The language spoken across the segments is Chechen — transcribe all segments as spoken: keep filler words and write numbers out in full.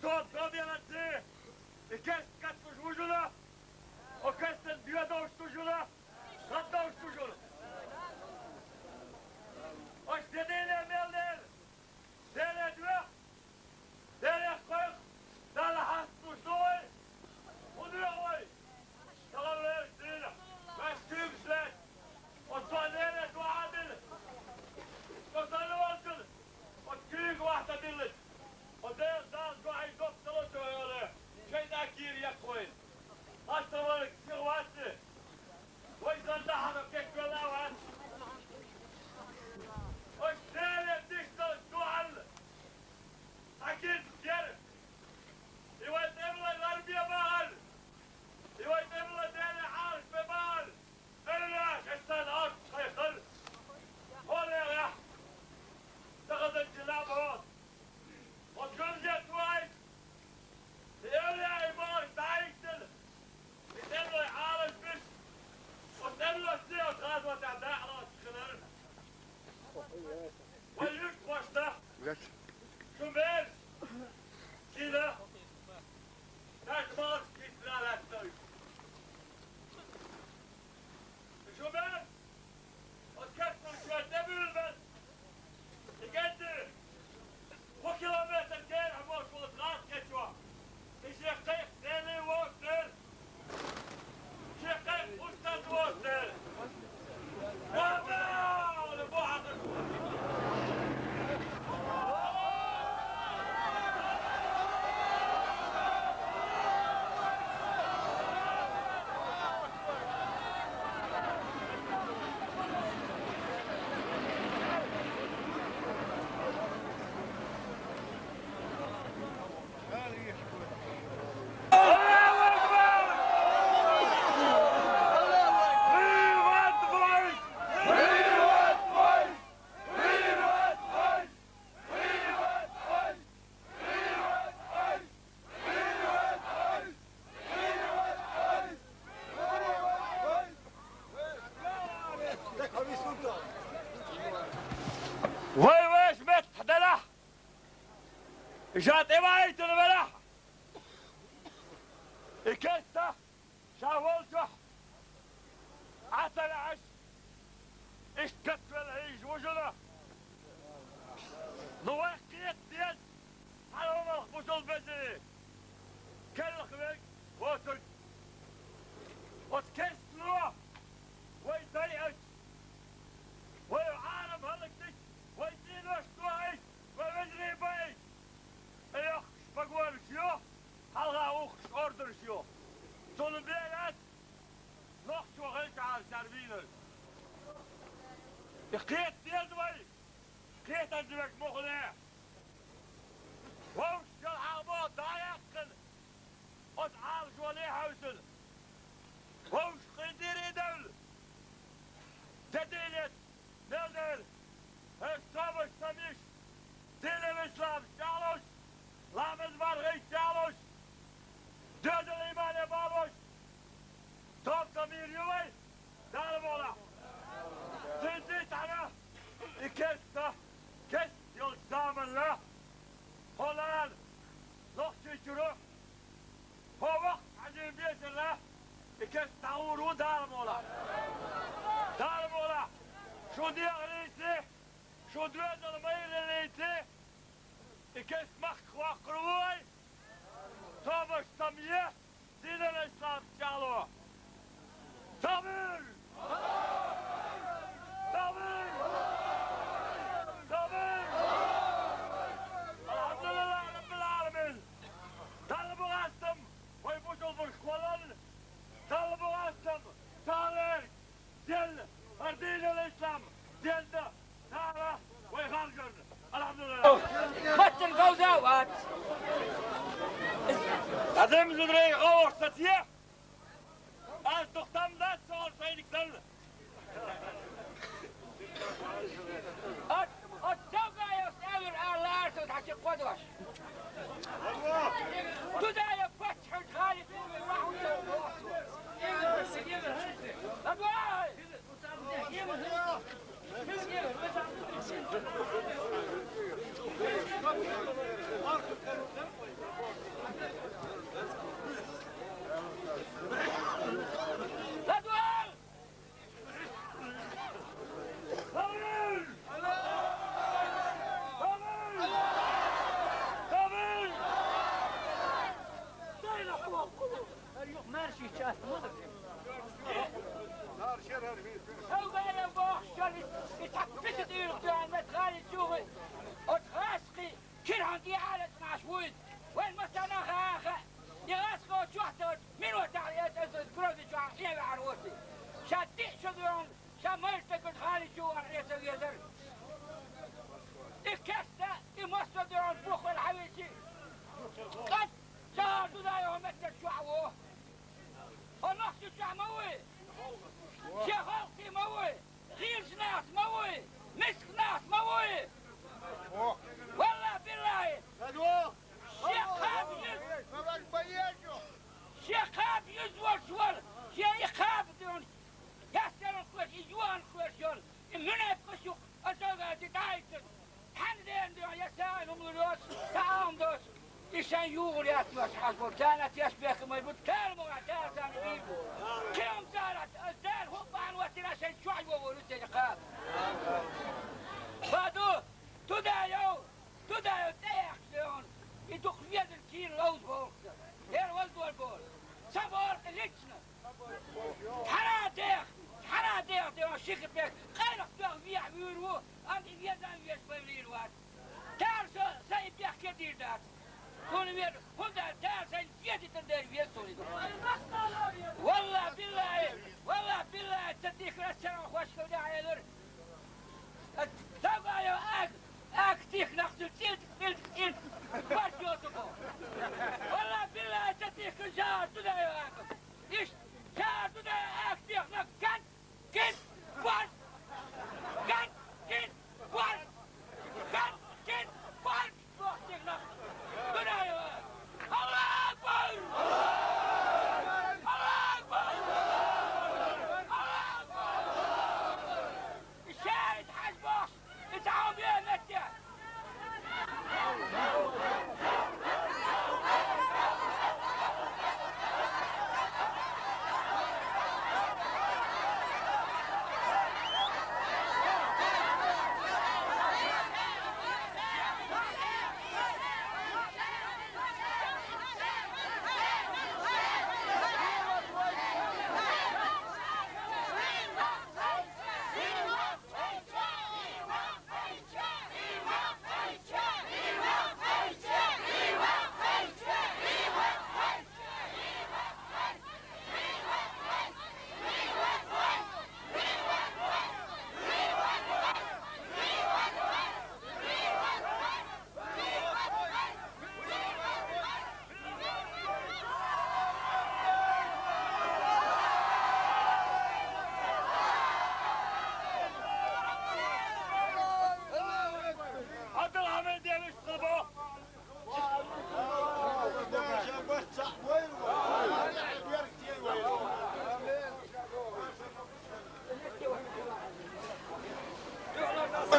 Со добелацы и керста кхеташ вужула, о керстан доьдалш тужула, хаддалш тужула. Ош дедейле мел дер, дере дуьх, дере хойх, Далла хьасталуш ду вай, хӀун дуьхьа вай? Тахана лераш дийна, ваьш куьйгаш лаьцна, оцу цо леррина дуьхьа дина. Со санна волчун, оцу куьйга вахта диллача, оцу Делан Дала дуьхьа доп ца ло цо йоле, шайтӀа кийра яккха вайна. Хьастам валарг сиха вац те? Вай санна хьан кечвелла вац. Ош Деле дишдалча дуьхьал хьан киртиг яра. И вай тӀемалой ларбе бахара. И вай тӀемалой Деле Ӏалашбе бахара. Эвлаяаш эццахь орцахь хайхара. ХӀоллехь, ца хазанчу набахь. Оцу Жозеф ваьлча, и эвлаяий бохург дӀахӀиттина, и тӀемалой Ӏалашбеш, оцу тӀемалошца оцу гӀазотехь дакъа лоцуш хиларна. Вай юьртахошна, шун бераш, кхин а, шаьш малаш кийча лаьтташ. Шун бераш, оцу кечбелла шоьтан тӀе буьйлабелла, и кӀентий, кхо километр терахь болуш волчу гӀазкхечохь, и шен кхайкха Деле воцу дела, шен кхайкха устаз воцу дела. Ва ма, ва ма, ва ма, ва ма. Вай вешан меттахь делахь, ша тӀеваийтина велахь, и керста ша волчохь Ӏа ца ваьхьаш, иштта кечвелла хьийзаш вужула. Ну, вай кхета деза, хьан хӀуманах бусалба везий, керла верг воцург. Оцу керстано вай дайъача, вай Ӏалам хӀаллакдича, вай дийнош дохийча, вай вежарий байча, тӀейохкуш погонаш ю, хьалха ухкуш орденаш ю. Цунна бен яц нохчо хилчахьара цара вийнарг. И кхета деза вай, кхетар дерг мухале. Вовшашкара хьалха боху дӀа а яьккхина, оцу Ӏалашо ле хьаьвсина. Вовшашкара дийр а девлла, де дийна эцна, мел дера, хӀара тобаш ца миш, динан исламца чӀагӀлуш, ламаз мархийца чӀагӀлуш, доьзал иймане балош, тоба ца мийр ю вай, Дала мукъалахь. Цуьнца тӀехь и керста, керста йолчу заманна, хӀокху лан Нохчийчуьра, хӀокху вахча хьажийна бесарна, и керста дӀагӀур ву, Дала мукъалахь. Дала мукъалахь. Шун дегӀарица, шун доьзал майраллица, и керста махках воккхур ву вай. Тобаш ца ма е, динан исламца чӀагӀло. Такбир! Такбир! Такбир! Алхьамдулиллахь Раббил Ӏаламин! Далла бу хастам вай бусалбанаш кхолларна! Далла бу хастам царна! Делла, хӀара динул ислам, делла, цара вай харжарна. Алхьамдулиллах. Паччахьан говза а вац. Азим зударий, гӀовгӀа сацае. Аз духтам дац, со хӀара сайниг санна. Ат, ат, Давгаев, Савир, ала, аса, хьачи кхо дош. Дудаев, паччахьан, Халид, Давай! Сан югъур яц ваш хьажбо, царна теш бехкамай бу, тар мугӀа, тар сан бийр бу. Кхем царат, аз дар хӀуббан ватира шен чохь вогӀур ю церха. Баду, туда йов, туда йов, тӀеяхча йон. И дукх везар кийр ловз боху. Ер ваз дор бор. Са бор лично. Хьара дех, хьара дех, де ван шиха бех, къайлах бех вех вуьйр ву, ам и везан веш бавлийр вац. Тар со, са и бехке дийр дац. Суна вер, хӀунда тар сайн дезитан дер вер суна. Валла биллахи, валла биллахи, ца тихра сера хвашкал да хьелар. Дагайо аг, аг тих нахту цилт, цилт, цилт. Барт йоту бо. Валла биллахи, ца тихра жар туда йо аг. Иш, жар туда йо аг тих нах, ган. Кит! Бар! Ган! Кит! Бар! Ган! Кит! Бар! Бохтигна! Дунаева! Аллаху акбар! Аллаху акбар! Аллаху акбар! Шаьрда хьаж боху!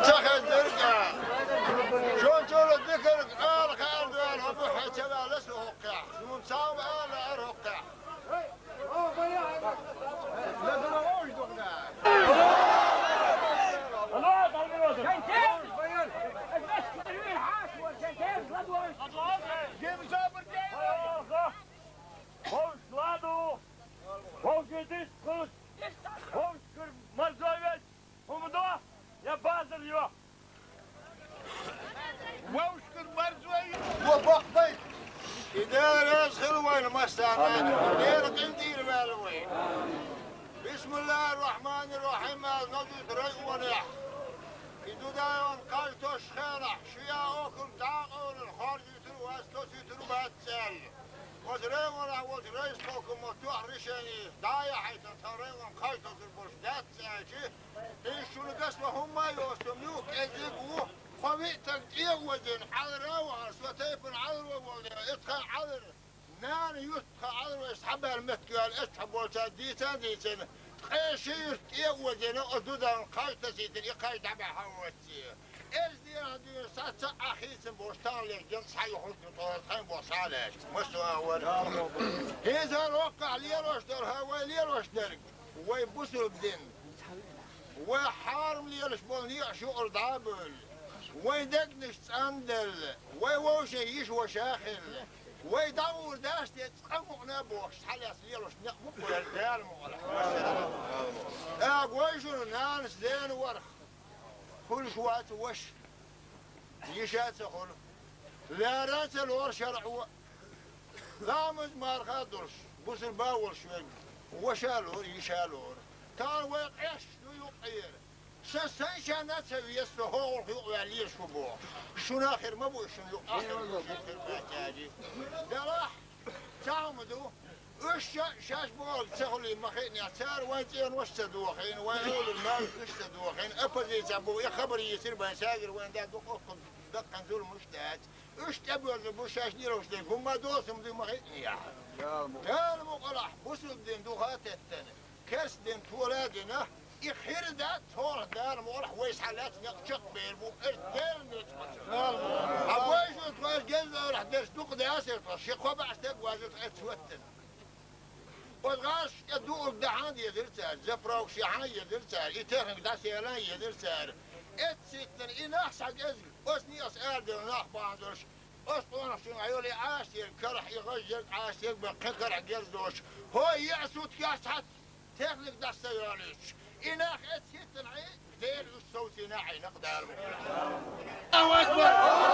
Ца хезира, шун чура дикарг ала хаьара дуьйна, хӀун бу хьан ца ваьлла со хӀокхехь? Шун цхьа а ала лаьара хӀокхехь? Вовшашка ладу! Вовшашка дистхуьлуш! Вовшашкара марзой веза! ХӀума до, я базар йо? Вовшашкара марзой! Во бакъдай! И Дела реза хила вайна массарна, Дела къинтӀера ваьлла вай. Бисмиллахир-рахманир-рахим, аз нозуьйту районехь. И Дудаевн кхаж тосучу хенахь, шу я округ дӀа а къовлина, хоржуьйтур а вац, тосуьйтур а бац аьлла. Оцу районехь волчу райисполкомо тоьхна решени дӀа а яхьийтина, тхан районна кхаж тосур болуш дац аьлча, иза шуна ган со хӀумма а йоцу, со муьлхха кӀезиг а ву, кхо-виъ стаг тӀе а озийна, Ӏалара а вахана, со тайпана Ӏаларо волу дела, и тхан Ӏалар, нана юьртахь Ӏаларо схьабаьлла меттиг йолу, эццахь болчара дийца а дийцина, ткъе ши юьрт тӀе а озийна, оцу Дудаевн кхаж тасийтина, и кхаж дӀабаьхьа а оцци. Эза дийнахь дуьйна схьа цхьа а хийцина болуш, таханлерчу дийнахь схьа юхуш ду тхо, тхайн боху схьа а лаьцна. Массо а вара. ХӀинца хӀара хӀоккхахь лелош дара, хӀара вай лелош дерг, вай бусулба дин. Вай хьарам лелаш болу некъаш юкъара дӀа а бевлла. Вайн дегнаш цӀанделла. Вай вовшийн йиша-ваша а хилла. Вай дӀагӀур дац те, цкъа мукъана а бохуш, схьалаьцна лелош некъ бу-кх вай, Дала мукъалахь. ТӀаккха вай шуна нанас, зенаш вара. Хуьлуш вац ваша, йиша а ца хуьлу. Лара а ца лору шарӀо, ламаз-марха а долуш, бусурба а волуш верг, ваша а лору, йиша а лору. Тахана вай къаьсташ ду юккъера. Сан сайшанна а ца веза, со хӀокхуьнах юкъаваьлла лелаш ву бохуш. Шуна а хир ма бу, шуна юкъа а хир бу, шуна хир бац аьлча. Делахь, цхьа хӀума ду. Уьш ша-, шаьш бохург ца хуьлийна ма-хиънехь, цара вайн цӀенош а ца дохийна, вайн эвлара мел уьш а ца дохийна, оппозицехь бу, и хабар йийцира бен, сагира вайн да дукха даккхана зуламаш дац. Уьш тӀебоьллур бу шаьш лелош дерг, хӀумма а доцург ду ма-хиънехь. Дала мукъалахь, бусулба дин духа а теттина, керста дин тола а дина, И хир дац, цунах Дала мукъалахь вай схьалаьцна некъ чекхбер бу, эс дерриг нуьцкъаца. Хьан вайшуьнца тхо эс гезалахь дерш дукха даьсар тхо, ши кхо баьӀ стаг ваьжира тхо эццу хӀоьттина. Оцу гӀазкхашна тӀе дуург дахьан а дезира цара, заправкаш яхьан а езира цара, и техника дӀасаялан а езира цара. Эццу хӀоьттина и нах схьакӀезга, оцу некъаца арадаьлла нах бахьана долуш, оцу къонахчуьнга йолу и Ӏастерг карахь, и гӀаж ерг Ӏастерг бан кхин карахь герз долуш, хӀо еа сутка яц хьац, техника дӀаса ца йолуьйтуш. И нах эццу хӀоьттина Ӏе, Дела уьш совцийна Ӏийна-кх Дала. Аллаху акбар!